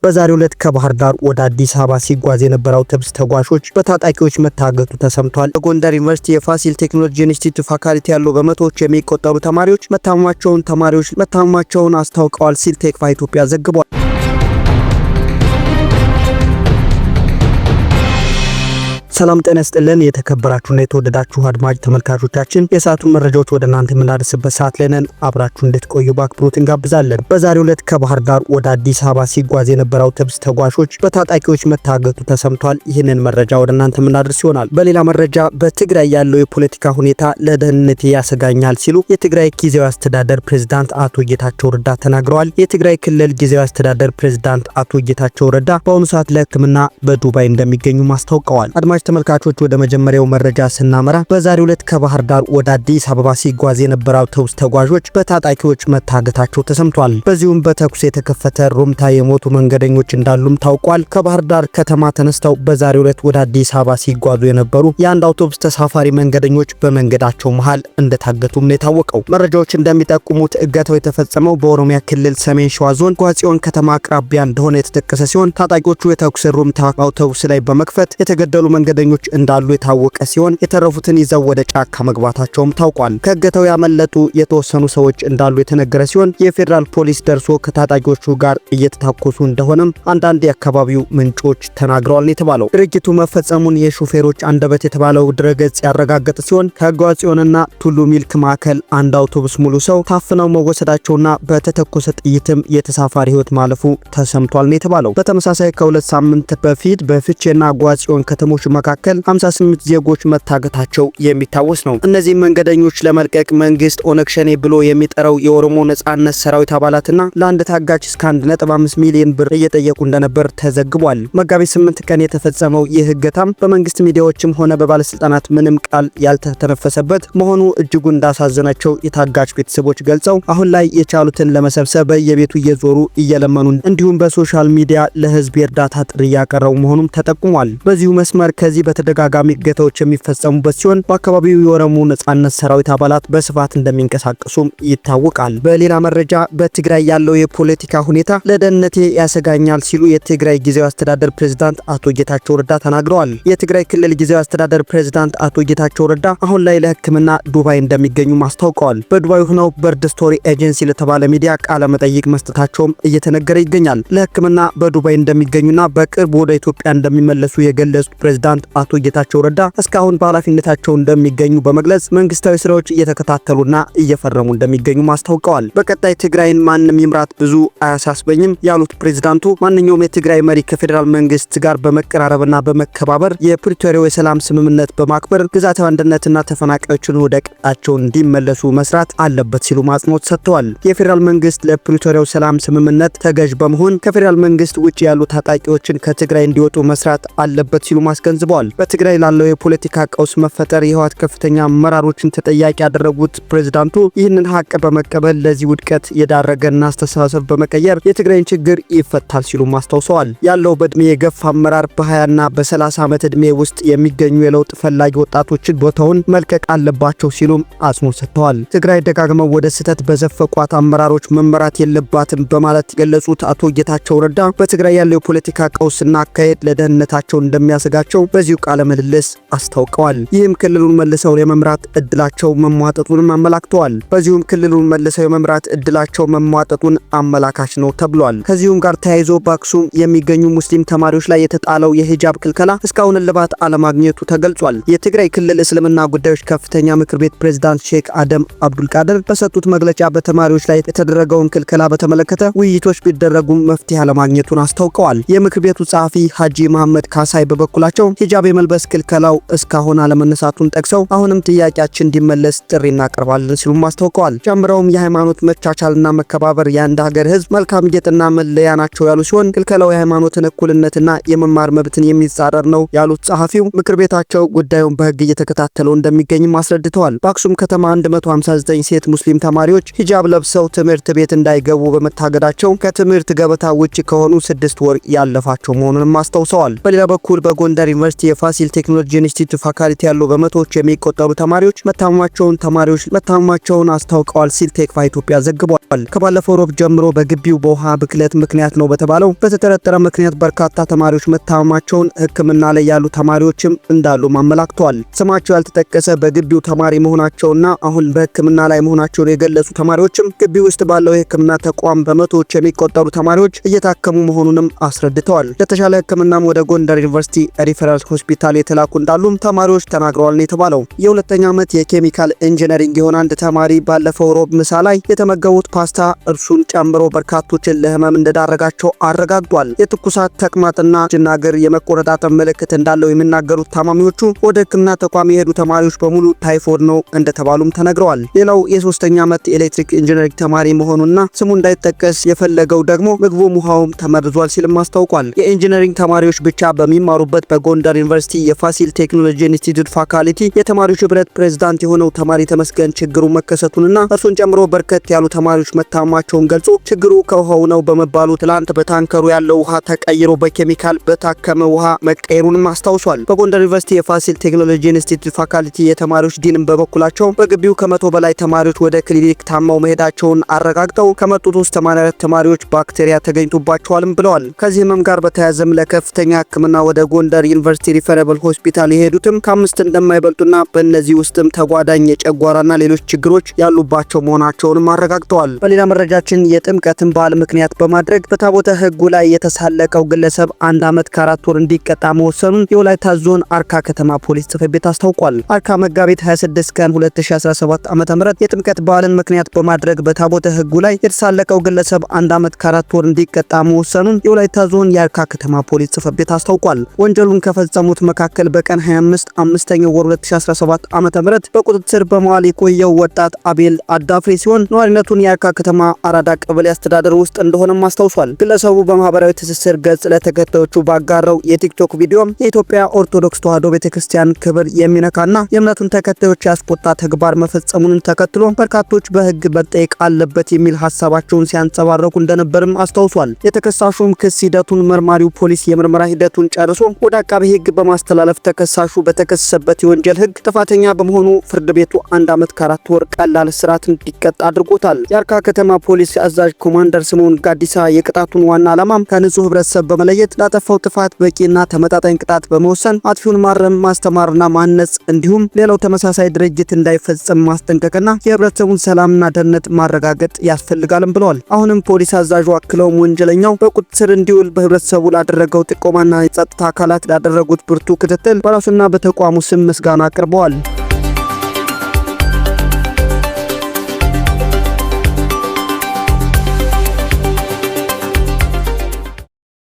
በዛሬው ዕለት ከባህር ዳር ወደ አዲስ አበባ ሲጓዝ የነበረ አውቶቡስ ተጓዦች በታጣቂዎች መታገቱ ተሰምቷል። በጎንደር ዩኒቨርሲቲ የፋሲል ቴክኖሎጂ ኢንስቲትዩት ፋካልቲ ያሉ በመቶዎች የሚቆጠሩ ተማሪዎች መታመማቸውን አስታውቀዋል ሲል ቲክቫህ ኢትዮጵያ ዘግቧል። ሰላም ጤና ይስጥልን። የተከበራችሁና የተወደዳችሁ አድማጭ ተመልካቾቻችን፣ የሰዓቱን መረጃዎች ወደ እናንተ የምናደርስበት ሰዓት ላይ ነን። አብራችሁ እንድትቆዩ በአክብሮት እንጋብዛለን። በዛሬው ዕለት ከባህር ዳር ወደ አዲስ አበባ ሲጓዝ የነበረ አውቶቡስ ተጓዦች በታጣቂዎች መታገቱ ተሰምቷል። ይህንን መረጃ ወደ እናንተ የምናደርስ ይሆናል። በሌላ መረጃ በትግራይ ያለው የፖለቲካ ሁኔታ ለደህንነቴ ያሰጋኛል ሲሉ የትግራይ ጊዜያዊ አስተዳደር ፕሬዝዳንት አቶ ጌታቸው ረዳ ተናግረዋል። የትግራይ ክልል ጊዜያዊ አስተዳደር ፕሬዝዳንት አቶ ጌታቸው ረዳ በአሁኑ ሰዓት ለሕክምና በዱባይ እንደሚገኙ አስታውቀዋል። አድማጭ ተመልካቾች፣ ወደ መጀመሪያው መረጃ ስናመራ በዛሬው ዕለት ከባህር ዳር ወደ አዲስ አበባ ሲጓዝ የነበረ አውቶቡስ ተጓዦች በታጣቂዎች መታገታቸው ተሰምቷል። በዚሁም በተኩስ የተከፈተ ሩምታ የሞቱ መንገደኞች እንዳሉም ታውቋል። ከባህር ዳር ከተማ ተነስተው በዛሬው ዕለት ወደ አዲስ አበባ ሲጓዙ የነበሩ የአንድ አውቶቡስ ተሳፋሪ መንገደኞች በመንገዳቸው መሃል እንደታገቱም ነው የታወቀው። መረጃዎች እንደሚጠቁሙት እገታው የተፈጸመው በኦሮሚያ ክልል ሰሜን ሸዋ ዞን ጎሐጽዮን ከተማ አቅራቢያ እንደሆነ የተጠቀሰ ሲሆን፣ ታጣቂዎቹ የተኩስ ሩምታ አውቶቡስ ላይ በመክፈት የተገደሉ መንገደኞች እንዳሉ የታወቀ ሲሆን፣ የተረፉትን ይዘው ወደ ጫካ መግባታቸውም ታውቋል። ከእገታው ያመለጡ የተወሰኑ ሰዎች እንዳሉ የተነገረ ሲሆን፣ የፌዴራል ፖሊስ ደርሶ ከታጣቂዎቹ ጋር እየተታኮሱ እንደሆነም አንዳንድ የአካባቢው ምንጮች ተናግረዋል የተባለው። ድርጊቱ መፈጸሙን የሾፌሮች አንደበት የተባለው ድረገጽ ያረጋገጠ ሲሆን፣ ከጎሐጽዮንና ቱሉ ሚልክ ማዕከል አንድ አውቶቡስ ሙሉ ሰው ታፍነው መወሰዳቸውና በተተኮሰ ጥይትም የተሳፋሪ ህይወት ማለፉ ተሰምቷል ነው የተባለው። በተመሳሳይ ከ2 ሳምንት በፊት በፍቼና ጎሐጽዮን ከተሞች መካከል 58 ዜጎች መታገታቸው የሚታወስ ነው። እነዚህም መንገደኞች ለመልቀቅ መንግስት ኦነግ ሸኔ ብሎ የሚጠራው የኦሮሞ ነጻነት ሰራዊት አባላትና ለአንድ ታጋች እስከ 1.5 ሚሊዮን ብር እየጠየቁ እንደነበር ተዘግቧል። መጋቢት 8 ቀን የተፈጸመው ይህ እገታም በመንግስት ሚዲያዎችም ሆነ በባለስልጣናት ምንም ቃል ያልተተነፈሰበት መሆኑ እጅጉን እንዳሳዘናቸው የታጋች ቤተሰቦች ገልጸው፣ አሁን ላይ የቻሉትን ለመሰብሰብ በየቤቱ እየዞሩ እየለመኑ እንዲሁም በ social media ለህዝብ የእርዳታ ጥሪ እያቀረቡ መሆኑም ተጠቁሟል። በዚሁ መስመር ከዚህ በተደጋጋሚ እገታዎች የሚፈጸሙበት ሲሆን፣ በአካባቢው የኦሮሞ ነጻነት ሰራዊት አባላት በስፋት እንደሚንቀሳቀሱም ይታወቃል። በሌላ መረጃ በትግራይ ያለው የፖለቲካ ሁኔታ ለደህንነቴ ያሰጋኛል ሲሉ የትግራይ ጊዜያዊ አስተዳደር ፕሬዝዳንት አቶ ጌታቸው ረዳ ተናግረዋል። የትግራይ ክልል ጊዜያዊ አስተዳደር ፕሬዝዳንት አቶ ጌታቸው ረዳ አሁን ላይ ለሕክምና ዱባይ እንደሚገኙ አስታውቀዋል። በዱባይ ሆነው በርድ ስቶሪ ኤጀንሲ ለተባለ ሚዲያ ቃለ መጠይቅ መስጠታቸውም እየተነገረ ይገኛል። ለሕክምና በዱባይ እንደሚገኙና በቅርብ ወደ ኢትዮጵያ እንደሚመለሱ የገለጹት ፕሬዝዳንት አቶ ጌታቸው ረዳ እስካሁን በኃላፊነታቸው እንደሚገኙ በመግለጽ መንግስታዊ ስራዎች እየተከታተሉና እየፈረሙ እንደሚገኙ አስታውቀዋል። በቀጣይ ትግራይን ማንም ይምራት ብዙ አያሳስበኝም ያሉት ፕሬዝዳንቱ፣ ማንኛውም የትግራይ መሪ ከፌዴራል መንግስት ጋር በመቀራረብና በመከባበር፣ የፕሪቶሪያው የሰላም ስምምነት በማክበር፣ ግዛታዊ አንድነትና ተፈናቃዮችን ወደ ቀያቸው እንዲመለሱ መስራት አለበት ሲሉ አጽንኦት ሰጥተዋል። የፌዴራል መንግስት ለፕሪቶሪያው ሰላም ስምምነት ተገዥ በመሆን ከፌዴራል መንግስት ውጭ ያሉ ታጣቂዎችን ከትግራይ እንዲወጡ መስራት አለበት ሲሉ አስገንዝበዋል። በትግራይ ላለው የፖለቲካ ቀውስ መፈጠር የህወሓት ከፍተኛ አመራሮችን ተጠያቂ ያደረጉት ፕሬዝዳንቱ፣ ይህንን ሀቅ በመቀበል ለዚህ ውድቀት የዳረገን አስተሳሰብ በመቀየር የትግራይን ችግር ይፈታል ሲሉም አስታውሰዋል። ያለው በእድሜ የገፋ አመራር በ20ና በ30 ዓመት ዕድሜ ውስጥ የሚገኙ የለውጥ ፈላጊ ወጣቶችን ቦታውን መልቀቅ አለባቸው ሲሉም አጽንኦት ሰጥተዋል። ትግራይ ደጋግመው ወደ ስህተት በዘፈቋት አመራሮች መመራት የለባትም በማለት የገለጹት አቶ ጌታቸው ረዳ፣ በትግራይ ያለው የፖለቲካ ቀውስና አካሄድ ለደህንነታቸው እንደሚያሰጋቸው በዚሁ ቃለ ምልልስ አስታውቀዋል። ይህም ክልሉን መልሰው የመምራት እድላቸው መሟጠጡንም አመላክተዋል። በዚሁም ክልሉን መልሰው የመምራት እድላቸው መሟጠጡን አመላካች ነው ተብሏል። ከዚሁም ጋር ተያይዞ በአክሱም የሚገኙ ሙስሊም ተማሪዎች ላይ የተጣለው የሂጃብ ክልከላ እስካሁን እልባት አለማግኘቱ ተገልጿል። የትግራይ ክልል እስልምና ጉዳዮች ከፍተኛ ምክር ቤት ፕሬዝዳንት ሼክ አደም አብዱልቃድር በሰጡት መግለጫ በተማሪዎች ላይ የተደረገውን ክልከላ በተመለከተ ውይይቶች ቢደረጉም መፍትሄ አለማግኘቱን አስታውቀዋል። የምክር ቤቱ ጸሐፊ ሀጂ መሐመድ ካሳይ በበኩላቸው ሂጃብ የመልበስ ክልከላው እስካሁን አለመነሳቱን ጠቅሰው አሁንም ጥያቄያችን እንዲመለስ ጥሪ እናቀርባለን ሲሉም አስታውቀዋል። ጨምረውም የሃይማኖት መቻቻልና መከባበር የአንድ ሀገር ሕዝብ መልካም ጌጥና መለያ ናቸው ያሉ ሲሆን፣ ክልከላው የሃይማኖትን እኩልነትና የመማር መብትን የሚጻረር ነው ያሉት ጸሐፊው ምክር ቤታቸው ጉዳዩን በሕግ እየተከታተለው እንደሚገኝም አስረድተዋል። በአክሱም ከተማ 159 ሴት ሙስሊም ተማሪዎች ሂጃብ ለብሰው ትምህርት ቤት እንዳይገቡ በመታገዳቸው ከትምህርት ገበታ ውጭ ከሆኑ 6 ወር ያለፋቸው መሆኑንም አስታውሰዋል። በሌላ በኩል በጎንደር ዩኒቨርሲቲ ዩኒቨርሲቲ የፋሲል ቴክኖሎጂ ኢንስቲትዩት ፋካልቲ ያሉ በመቶዎች የሚቆጠሩ ተማሪዎች መታመማቸውን አስታውቀዋል ሲል ቲክቫህ ኢትዮጵያ ዘግቧል። ከባለፈው ሮብ ጀምሮ በግቢው በውሃ ብክለት ምክንያት ነው በተባለው በተጠረጠረ ምክንያት በርካታ ተማሪዎች መታመማቸውን፣ ሕክምና ላይ ያሉ ተማሪዎችም እንዳሉ አመላክተዋል። ስማቸው ያልተጠቀሰ በግቢው ተማሪ መሆናቸውና አሁን በሕክምና ላይ መሆናቸውን የገለጹ ተማሪዎችም ግቢ ውስጥ ባለው የሕክምና ተቋም በመቶዎች የሚቆጠሩ ተማሪዎች እየታከሙ መሆኑንም አስረድተዋል። ለተሻለ ሕክምናም ወደ ጎንደር ዩኒቨርሲቲ ሪፈራል ሆስፒታል የተላኩ እንዳሉም ተማሪዎች ተናግረዋል ነው የተባለው። የሁለተኛ ዓመት የ chemical engineering የሆነ አንድ ተማሪ ባለፈው ሮብ ምሳ ላይ የተመገቡት ፓስታ እርሱን ጨምሮ በርካቶችን ለህመም እንደዳረጋቸው አረጋግጧል። የትኩሳት፣ ተቅማጥና እጅና እግር የመቆረጣጠም ምልክት እንዳለው የሚናገሩት ታማሚዎቹ ወደ ሕክምና ተቋም የሄዱ ተማሪዎች በሙሉ ታይፎይድ ነው እንደተባሉም ተነግረዋል። ሌላው የሶስተኛ ዓመት የኤሌክትሪክ engineering ተማሪ መሆኑና ስሙ እንዳይጠቀስ የፈለገው ደግሞ ምግቡም ውሃውም ተመርዟል ሲልም አስታውቋል። የ engineering ተማሪዎች ብቻ በሚማሩበት በጎንደር ዩኒቨርሲቲ የፋሲል ቴክኖሎጂ ኢንስቲትዩት ፋካልቲ የተማሪዎች ህብረት ፕሬዝዳንት የሆነው ተማሪ ተመስገን ችግሩ መከሰቱንና እርሱን ጨምሮ በርከት ያሉ ተማሪዎች መታመማቸውን ገልጾ ችግሩ ከውሃው ነው በመባሉ ትላንት በታንከሩ ያለው ውሃ ተቀይሮ በኬሚካል በታከመ ውሃ መቀየሩንም አስታውሷል። በጎንደር ዩኒቨርሲቲ የፋሲል ቴክኖሎጂ ኢንስቲትዩት ፋካልቲ የተማሪዎች ዲንም በበኩላቸው በግቢው ከ100 በላይ ተማሪዎች ወደ ክሊኒክ ታመው መሄዳቸውን አረጋግጠው ከመጡት ውስጥ 84 ተማሪዎች ባክቴሪያ ተገኝቶባቸዋልም ብለዋል። ከዚህ ህመም ጋር በተያያዘም ለከፍተኛ ሕክምና ወደ ጎንደር ዩኒቨርሲቲ ሪፈራል ሆስፒታል የሄዱትም ከአምስት እንደማይበልጡና በእነዚህ ውስጥም ተጓዳኝ የጨጓራና ሌሎች ችግሮች ያሉባቸው መሆናቸውንም አረጋግጠዋል። በሌላ መረጃችን የጥምቀትን በዓል ምክንያት በማድረግ በታቦተ ሕጉ ላይ የተሳለቀው ግለሰብ 1 ዓመት ከ4 ወር እንዲቀጣ መወሰኑን የወላይታ ዞን አርካ ከተማ ፖሊስ ጽሕፈት ቤት አስታውቋል። አርካ መጋቢት 26 ቀን 2017 ዓ.ም የጥምቀት በዓልን ምክንያት በማድረግ በታቦተ ሕጉ ላይ የተሳለቀው ግለሰብ 1 ዓመት ከ4 ወር እንዲቀጣ መወሰኑን የወላይታ ዞን የአርካ ከተማ ፖሊስ ጽሕፈት ቤት አስታውቋል። ወንጀሉን ከፈጸሙት መካከል በቀን 25 አምስተኛው ወር 2017 ዓ.ም በቁጥጥር ስር በመዋል የቆየው ወጣት አቤል አዳፍሬ ሲሆን ነዋሪነቱን የአርካ ከተማ አራዳ ቀበሌ አስተዳደር ውስጥ እንደሆነም አስታውሷል። ግለሰቡ በማህበራዊ ትስስር ገጽ ለተከታዮቹ ባጋራው የቲክቶክ ቪዲዮም የኢትዮጵያ ኦርቶዶክስ ተዋሕዶ ቤተክርስቲያን ክብር የሚነካና የእምነቱን ተከታዮች ያስቆጣ ተግባር መፈጸሙን ተከትሎ በርካቶች በሕግ መጠየቅ አለበት የሚል ሀሳባቸውን ሲያንጸባረቁ እንደነበርም አስታውሷል። የተከሳሹም ክስ ሂደቱን መርማሪው ፖሊስ የምርመራ ሂደቱን ጨርሶ ወደ አቃቤ ሕግ በማስተላለፍ ተከሳሹ በተከሰሰበት የወንጀል ሕግ ጥፋተኛ በመሆኑ ፍርድ ቤቱ 1 ዓመት ከ4 ወር ቀላል እስራት እንዲቀጣ አድርጎታል። የአርካ ከተማ ፖሊስ አዛዥ ኮማንደር ስምኦን ጋዲሳ የቅጣቱን ዋና ዓላማም ከንጹህ ህብረተሰብ በመለየት ላጠፋው ጥፋት በቂና ተመጣጣኝ ቅጣት በመወሰን አጥፊውን ማረም፣ ማስተማርና ማነጽ እንዲሁም ሌላው ተመሳሳይ ድርጊት እንዳይፈጽም ማስጠንቀቅና የህብረተሰቡን ሰላምና ደህንነት ማረጋገጥ ያስፈልጋልም ብለዋል። አሁንም ፖሊስ አዛዡ አክለውም ወንጀለኛው በቁጥጥር ስር እንዲውል በህብረተሰቡ ላደረገው ጥቆማና የጸጥታ አካላት ላደረጉት ብርቱ ክትትል በራሱና በተቋሙ ስም ምስጋና አቅርበዋል።